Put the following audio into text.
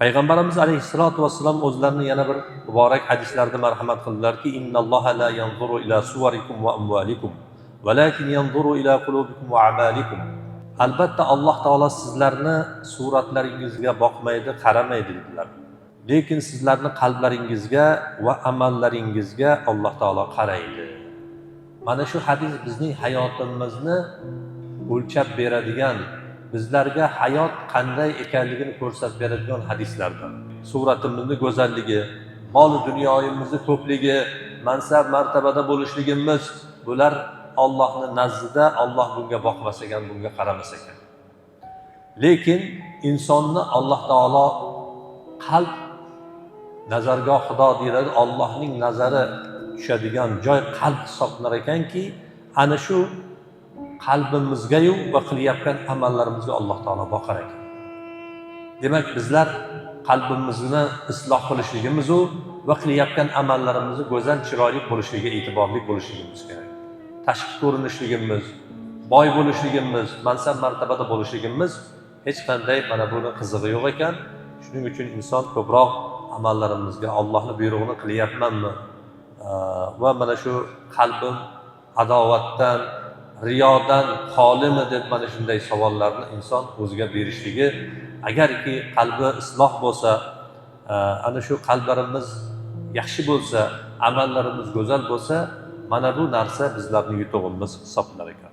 Payg'ambarimiz alayhissalotu vassalom o'zlarini yana bir muborak hadislarida marhamat qildilarki: "Innalloha la yanzuru ila suvarikum va amvalikum, valakin yanzuru ila qulubikum va a'malikum." Albatta, Alloh taolo sizlarni suratlaringizga boqmaydi, qaramaydi, dedilar. Lekin sizlarni qalblaringizga va amallaringizga Alloh taolo qaraydi. Mana shu hadis bizning hayotimizni o'lchab beradigan, bizlarga hayot qanday ekanligini ko'rsatib beradigan hadislardan. Suratimizni go'zalligi, mol dunyoyimizni ko'pligi, mansab martabada bo'lishligimiz, bular Ollohni nazdida, Olloh bunga boqmas ekan, bunga qaramas ekan. Lekin insonni Alloh taolo qalb nazargoh Xudo deyiladi. Ollohning nazari tushadigan joy qalb hisoblanar ekanki, ana shu qalbimizgayu va qilayotgan amallarimizga Alloh taolo boqar ekan. Demak, bizlar qalbimizni isloh qilishligimizu va qilayotgan amallarimizni go'zal, chiroyli bo'lishligiga e'tiborli bo'lishligimiz kerak. Tashqi ko'rinishligimiz, boy bo'lishligimiz, mansab martabada bo'lishligimiz hech qanday mana buni qizig'i yo'q ekan. Shuning uchun inson ko'proq amallarimizga, Allohni buyrug'ini qilyapmanmi va mana shu qalbim adovatdan, riyodan xolimi deb mana shunday savollarni inson o'ziga berishligi, agarki qalbi isloh bo'lsa, ana shu qalblarimiz yaxshi bo'lsa, amallarimiz go'zal bo'lsa, mana bu narsa bizlarning yutug'imiz hisoblanar ekan.